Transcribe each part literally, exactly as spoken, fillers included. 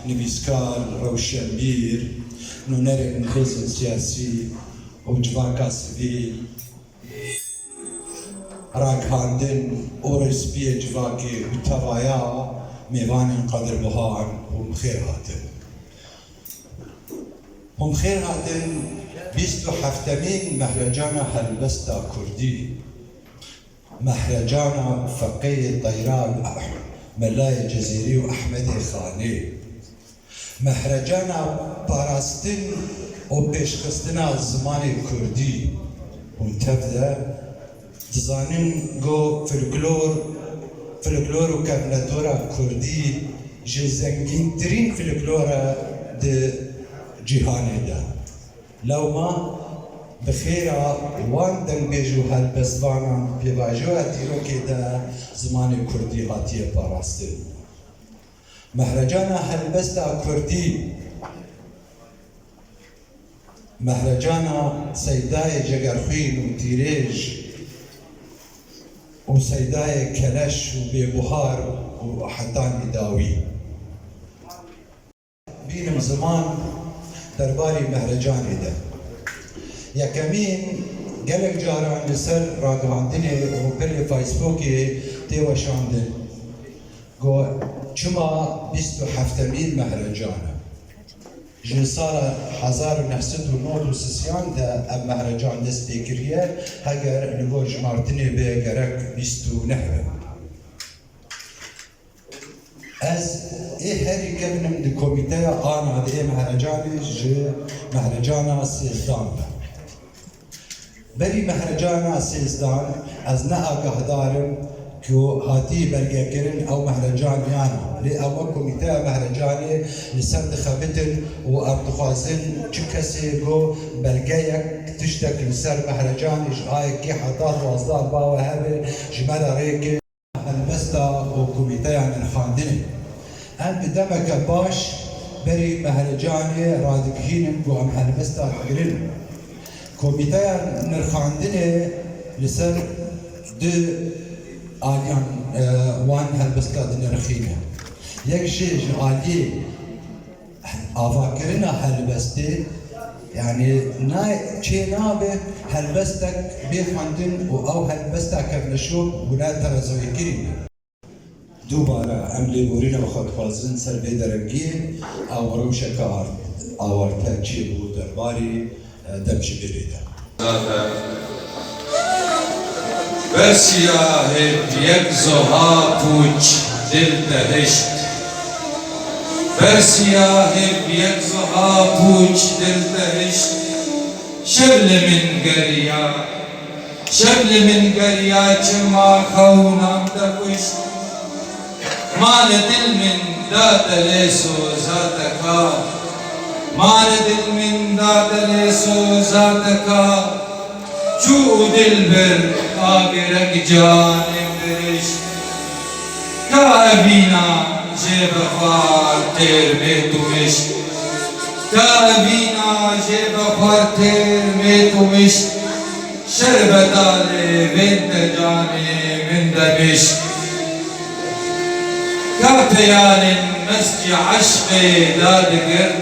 Nivîskar, rewşenbîr, nûnerên hêzên siyasî û civaka sivîl, ragihandin û rêspiyê civakê û tevaya mêvanên qedirbuhan, hûn bi xêr hatin. Hûn bi xêr hatin bîst û heftemîn mehrecana helbesta kurdî. Mehrecana Feqeyê Teyran, Melayê Cezîrî û Ehmedê Xanê. Mehrecana parastin û pêşxistina zimanê kurdî. Hûn tev de dizanin ku folklor, folklor û kevnetora kurdî ji zengîntirîn folklor e di cîhanê de. Lewma bi xêra wan dengbêj û helbestvanan pêvajoya dîrokê de zimanê kurdî hatiye parastin. Mehrecana helbesta kurdî, mehrecana seydayê cegerxwîn û tîrêj û seydayê keleş û bêbuhar û hetanî dawî. Bînim ziman derbarî Mehrecanê de. Yekemîn, gelek caran li ser ragihandinê û rûpelê Facebookê tê weşandin. Got, çima bîst û heftemîn Mehrecan e? Ji sala hezar û neh sed û nod û sisiyan de ev Mehrecan dest pê kiriye, heger li gor jimartinê be gerek bîst û neh be. Ez ê herî kevin im di komîteya ana di ê Mehrecanê ji Mehrecana sêzdan be. Berî Mehrecana sêzdan ez ne agahdar im ku hatî belgekirin ew Mehrecan yan na. Lê ew wek komîteya Mehrecanê li ser dixebitin û em dixwazin çi kesê ku belgeyek, tiştek li ser Mehrecanê ji A Y K heta duwazdeh bawe hebe ji me re rêke. Helbesta û komîteya nirxandinê. Em bi demeke baş berî Mehrecanê radigihînin ku em helbesta digirin. Komîteya nirxandinê li ser du aliyan, e, wan helbesta dinirxîne. Yek jê ji aliyê avakirina helbestê, yanî na-, çê nabe helbestek bê xwendin û ew helbesta kevneşop wina terezoyekirî be. Dubare em lêborîna xwe dixwazin ser vê derengiyê, ew rewşeke ar-, awarte çêbû derbarê, e, dem ji bê bê de. Bersiya hêv yek zoha pûç dil te hişt. Bersiya hêv yek zoha pûç dil te hişt. Şev li min geriya, şev li min geriya çima xewnam te kuşt. Mane dil min da te lê soza te ka. Mane dil min da te lê soza te ka. Çû û dilbir agirek canê birişt. Ka evîna jê vexwar têr mê tu mişt. Ka evîna jê vexwar têr mê tu mişt. Şerbeta lêvên te canê min de mişt. Ka peyalên mezcî eşqê dadigirt.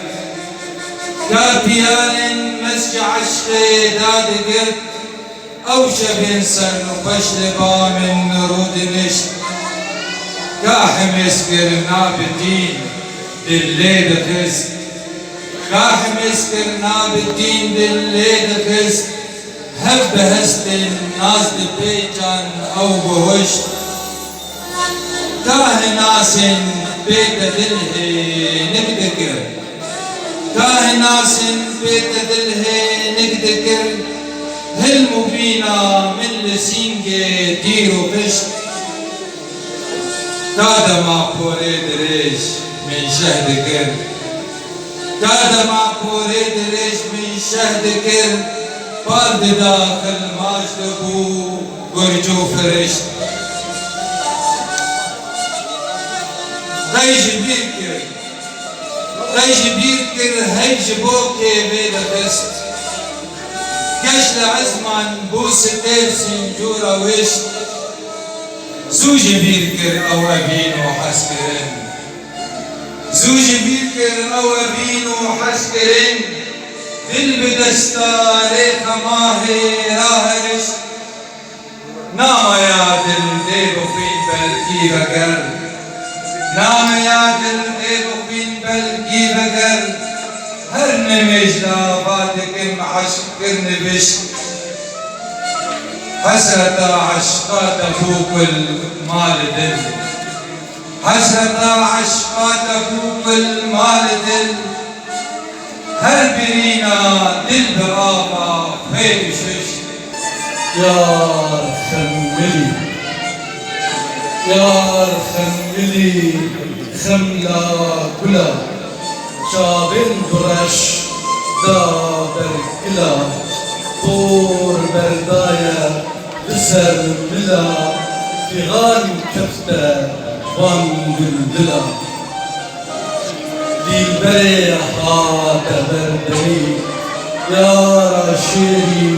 Ka peyalên mezcî eşqê dadigirt. Ew şevên sernûxweş li ba min rûdinişt. Ka himêzkirina bi tîn dil lê dixist. Ka himêzkirina bi tîn dil lê dixist. Hev bi hestên nas di pêçan ew bihuşt. Ka hinasên pê te dil hênik dikir. Ka hinasên pê te dil hênik dikir. Hilm û bîna min li sîngê tîr û xişt. Ka dema porê dirêj min şeh dikir. Ka dema porê dirêj min şeh dikir, par dida xilmaş dibû gurc û firişt. Qey ji bîr kir, qey ji bîr kir, hey ji bo kê vê dixist. Geş li ezman bû sitêr sincûra wişt. Zû ji bîr kir ew evîn û hezkirin. Zû ji bîr kir ew e bîn û hez kirin, dil bi desta rêxa mahê rahişt. Nama ya dil dê bixwîn belkî veger. Nama ya dil dê bixwîn belkî veger. Her nimêj de va dikim eşq kir nivişt. Hesreta eşqa te bû kul mal dil. Hesreta eşqa te bû kul mal dil. Her birîna dil bi ava xwê dişişt. Yar xemgilî, yar xemgilî, xemla gula, çavên bi reş da bergila, por berdaye li ser mila, fîxan kefte van dildila. Dîlberê hate ber derî, yara şêrî,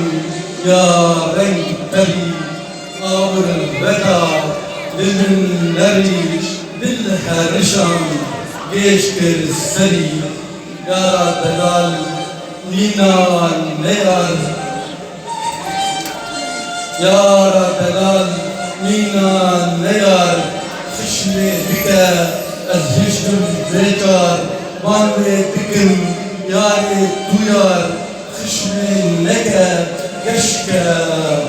ya reng perî, awir veta li min nerî, dil herişan gêj kir serî, yara delal nîna neyar. Yara delal nîna neyar, xişmê bike ez hiştim vê car, van wê dikim yarê tu yar, xişmê neke geşke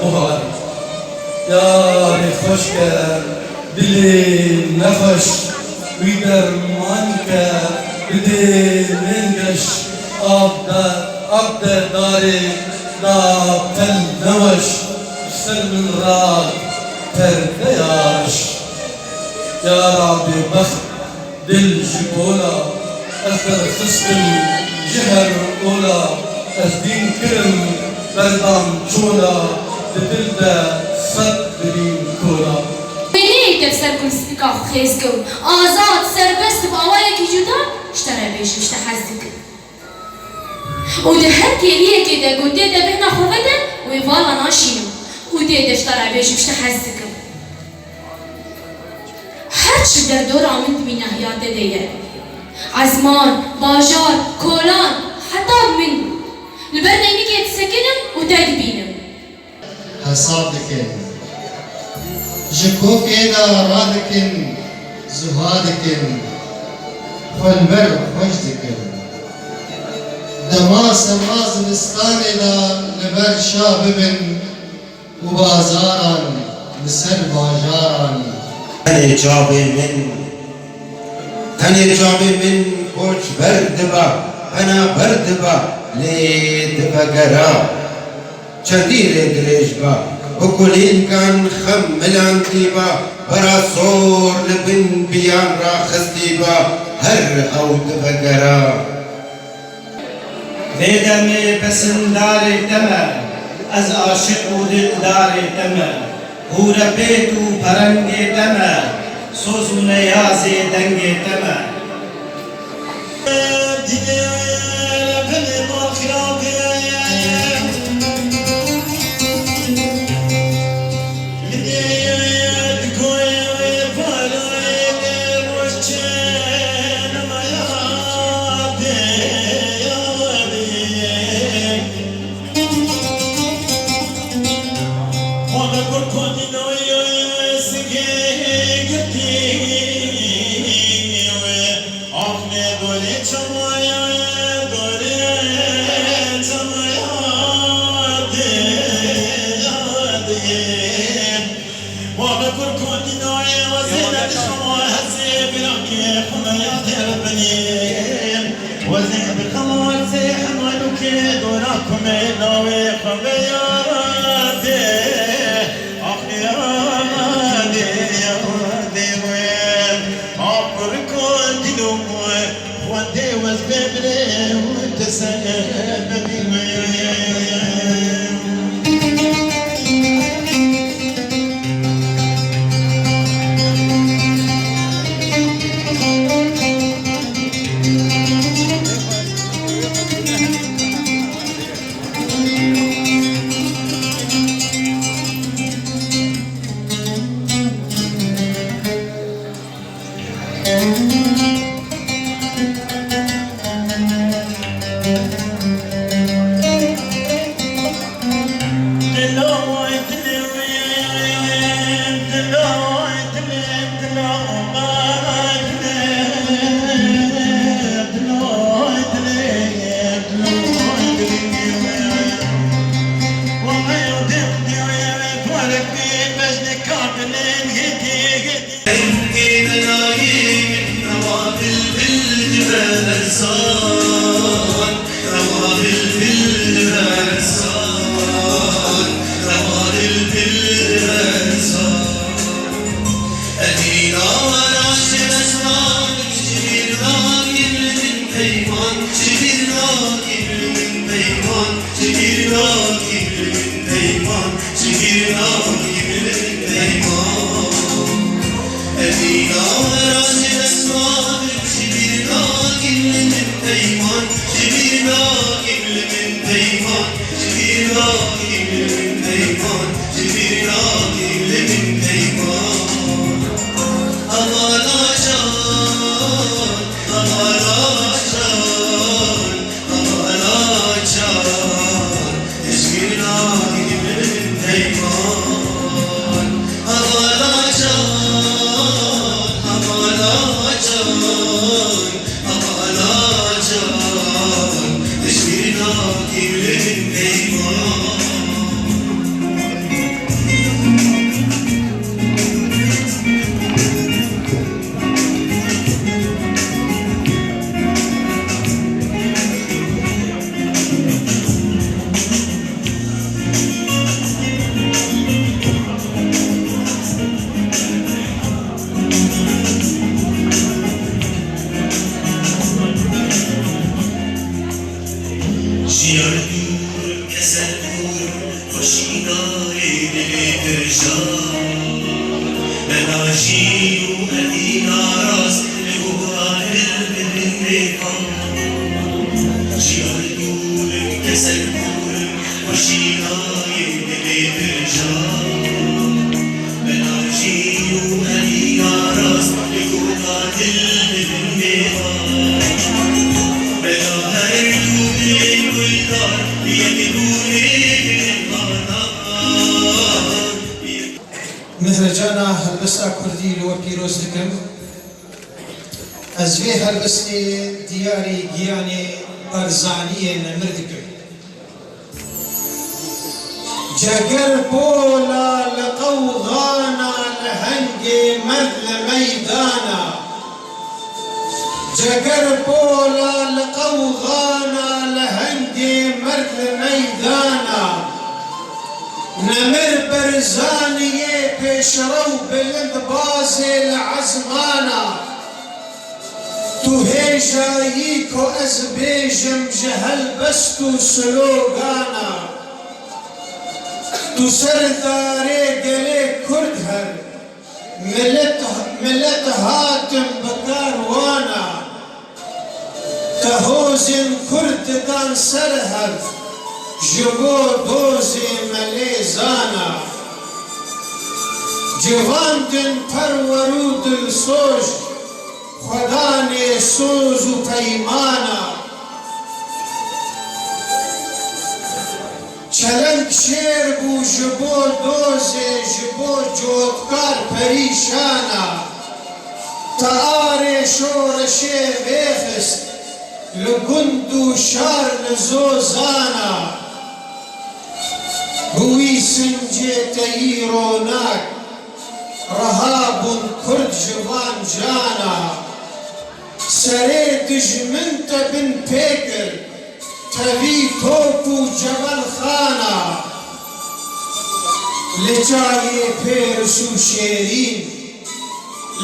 buhar. Yarê xweşke dilê nexweş, wî derman ke bidê mêngeş, av de, av de darê da pel neweş, ser min ra perde yaş. Yara bêbext dil ji bola, ez derxistim ji her ola, ez dîn kirim berdam çola, di dil de sed dibîn kola. Wêneyê te bi ser gulstika xwe xêz kir, azad, serbest û bi awayekî cuda ji te re bêjim, ji te hez dikim. Û di her kêliyekê de ku tê de bêhna xwe vede, wê vala naşînim û tê de ji te re bêjim, ji te hez dikim. Her çi derdora min di mîna heyatê de ye. Ezman, bajar, kolan, heta min. Li ber neynikê disekinim û te dibînim. Hesab dikin. Ji kokê de radikin, zuha dikin. Xwe li ber xweş dikin. Dema serma zivistanê de li ber şa bibin, û bazaran, li ser bajaran. Tenê çavê min, tenê çavê min koçber diba, penaber diba, lê divegera. Çendî rê dirêj ba, bi kulîlkan xem milandî ba, bera sor li bin biyan raxistî ba, her ew divegera. Vê demê besindarê te me, ez aşiq û dildarê te me, hûrepêt û perengê te me, soz û neyazê dengê te me. Ersan, ema bilbil ersan, ema bilbil ersan. Edîna raşt esma, şibîr nakim li min peyman, şibîr nakim li min peyman, şibîr nakim li min peyman. Şibîr nakim li min peyman. Edîna raşt esma, şibîr nakim li min peyman, şibîr nakim li min peyman, şibîr nakim li min peyman, şibîr nakim li min peyman. Aman a can, aman a can. Aman a can, ez bîr nakim li min peyman. Aman a can, aman a can, aman a can, ez bîr nakim li min peyman. Jiyar dûr, kesel dûr, xweşî nayê dilê dirjan. Bela jî û evîna rast li goha dil dibin bêvan. Jiyar dûr, kesel dûr, xweşî nayê dilê dirjan. Bela jî û evîna rast li goha dil dibin bêvan. Bela her du dilê guldar, yek dûrê dilê xanan. Mihrecana helbesta kurdî li we pîroz dikim. Ez vê helbestê diyarî giyanê Barzaniyê Nemir dikim. Ceger pola li qewxana, lehengê merd li meydana. Ceger pola li qewxana, lehengê merd li meydana. Nemir Barzaniyê pêşrew, bilind bazê li ezmana. Tu hêjayî ku ez bêjim ji helbest û slogana. Tu serdarê gelê Kurd her, milet, milet hatim bi karwana. Te hozên Kurd didan ser hev, ji bo dozê me lê zana. Civandin perwer û dilsoj, xwedanê soz û peymana. Çeleng şêr bû ji bo dozê, ji bo cotkar perîşana. Te arê şoreşê vêxist, li gund û şar li zozana. Bi wî sincê te yî ronak, reha bûn Kurd ji van cana. Serê dijmin te bin pê kir, tevî top û cebelxana. Li çayê pêris û şêrîn,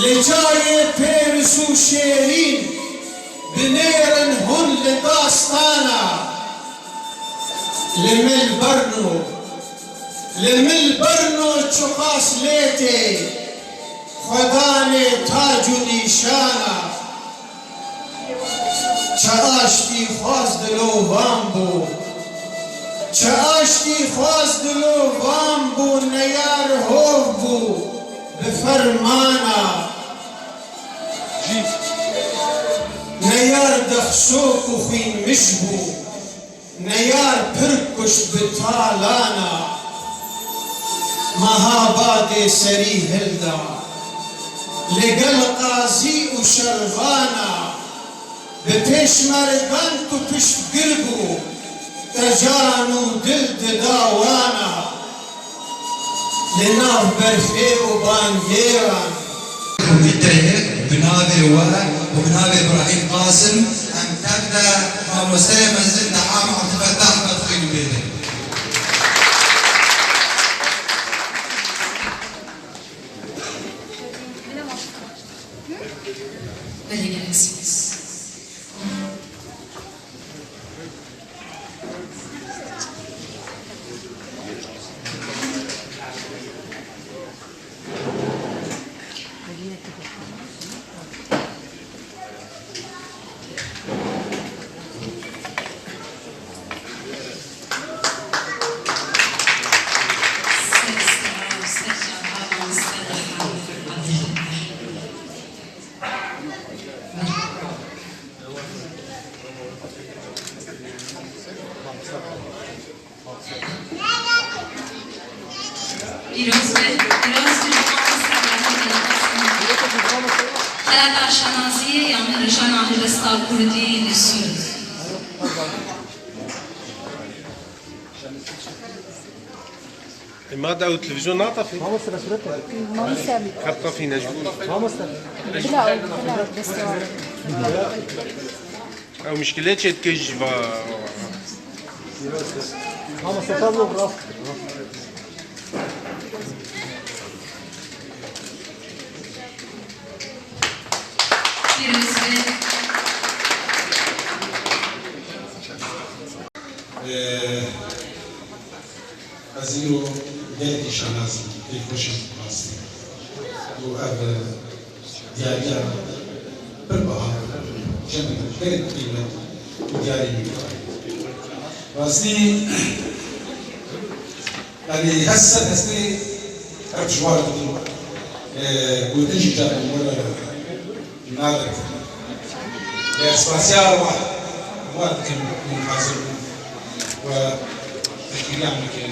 li çayê pêris û şêrîn, binêrin hûn li dastana. Li Melbourne, li Melbourne çiqas lê tê, xwedanê tac û nîşana. Çi aştî xwaz dilovan bû, çi aştî xwaz dilovan bû, neyar hov bû bi fermana. Neyar dexsok û xwînmij bû. Neyar pir kuşt bi talana, Mehabadê serî hilda. Li gel qazî û şervana, bi pêşmergan tu piştgir bû, te can û dil dida wana. Li nav berfê û bangêran. Vî teyê bi navê we Bi navê Îbrahîm Qasim, em tev de mamosteyê mezin Deham Abdulfetah Bedxwîn bêne. Belê gelek spas. Pîroz be, pîroz be. Xelata şanaziyê ya min Rijana Helbesta Kurdî li Sûr. Ema da ew televîzyon natafî? Mamoste, be sûret e. Mamoste. Ka tafîne ji bo. Mamoste. Bila, bila, destê wan. Ew mişkile çê dike ji va. Mamoste, tablo rast. Pîroz be. Ee, Ez îro gelekî şanaz im, dilxweş im rastî. Û ev, e, diyariya pir biha, cem gelek qîmet û diyarî min. Rastî, yanî her ser destê ev ji war dikin. E, gotin jî carên were nadir. Bi spasiya we, we dikim min hazir bû we tişkiliya min kir.